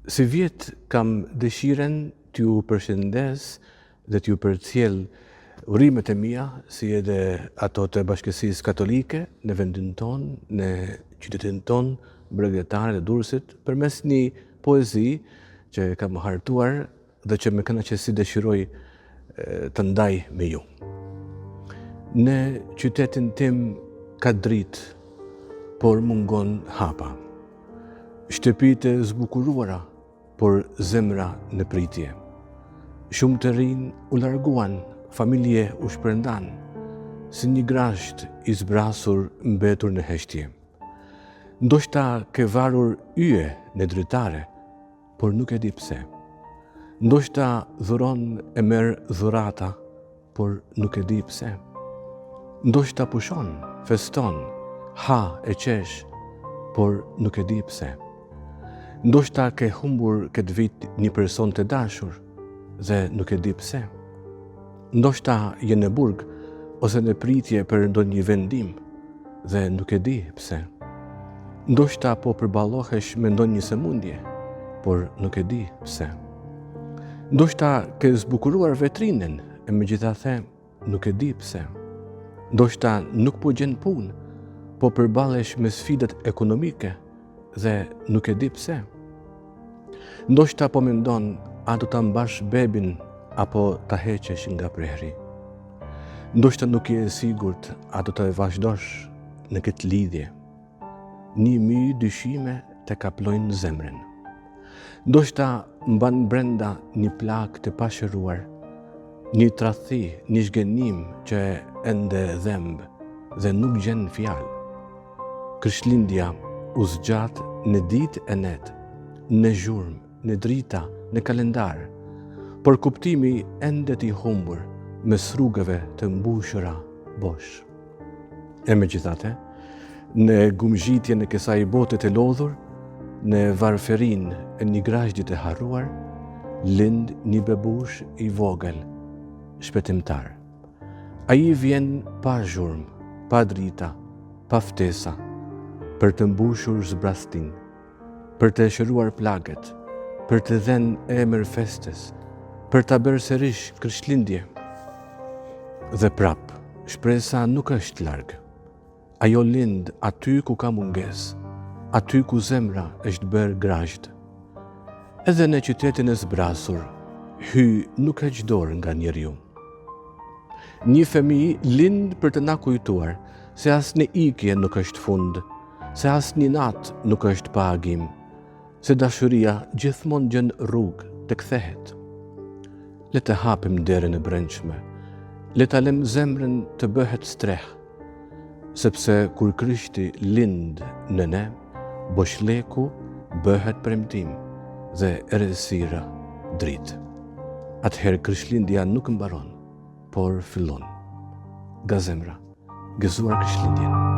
Sivjet kam dëshirën t'ju përshëndes dhe t'ju përcjell urimet e mia, si edhe ato të Bashkësisë Katolike në vendin tonë, në qytetin tonë bregdetar të Durrësit, përmes një poezi që kam hartuar dhe që me kënaqësi dëshiroj të ndaj me ju. Në qytetin tim ka dritë, por mungon hapa. Shtëpi të zbukuruara, por zemra në pritje. Shumë të rinj u larguan, familje u shpërndanë, si një grazhd i zbrazur mbetur në heshtje. Ndoshta ke varur yje në dritare, por nuk e di pse. Ndoshta dhuron e merr dhurata, por nuk e di pse. Ndoshta pushon, feston, ha e qesh, por nuk e di pse. Ndoshta ke humbur këtë vit një person të dashur dhe nuk e di pse. Ndoshta je në burg ose në pritje për ndonjë vendim dhe nuk e di pse. Ndoshta po përballohesh me ndonjë sëmundje, por nuk e di pse. Ndoshta ke zbukuruar vetrinën e megjithatë nuk e di pse. Ndoshta nuk po gjen punë, po përballesh me sfidat ekonomike dhe nuk e di pse. Ndoshta po mendon a do ta mbash bebin apo ta heqësh nga prehri. Ndoshta nuk je e sigurt a do të vazhdosh në këtë lidhje. Një mijë dyshime të kaplojnë zemrën. Ndoshta mban brenda një plagë të pashëruar, një tradhti, një zhgënjim që ende dhemb dhe nuk gjen fjalë. Krishtlindja u zgjat në ditë e net, në zhurmë, në drita, në kalendar, por kuptimi endet i humbur mes rrugëve të mbushura bosh. E megjithatë, në gumëzhitjen e kësaj bote të lodhur, në varfërinë e një grazhdi të harruar, lind një bebush i vogël, shpëtimtar. Ai vjen pa zhurmë, pa drita, pa ftesa, për të mbushur zbrazëtinë, për të shëruar plagët, për të dhënë emër festës, për ta bërë sërish Krishtlindje. Dhe prapë, shpresa nuk është larg. Ajo lind aty ku ka mungesë, aty ku zemra është bërë grazhd. Edhe në qytetin e zbrazur, Hyji nuk heq dorë nga njeriu. Një fëmijë lind për të na kujtuar se asnjë ikje nuk është fund, se asnjë natë nuk është pa agim, se dashuria gjithmonë gjen rrugë të kthehet. Le të hapim derën e brendshme, le ta lëmë zemrën të bëhet strehë, sepse kur Krishti lind në ne, boshllëku bëhet premtim dhe errësira dritë. Atëherë Krishtlindja nuk mbaron, por fillon. Nga zemra, gëzuar Krishtlindjen.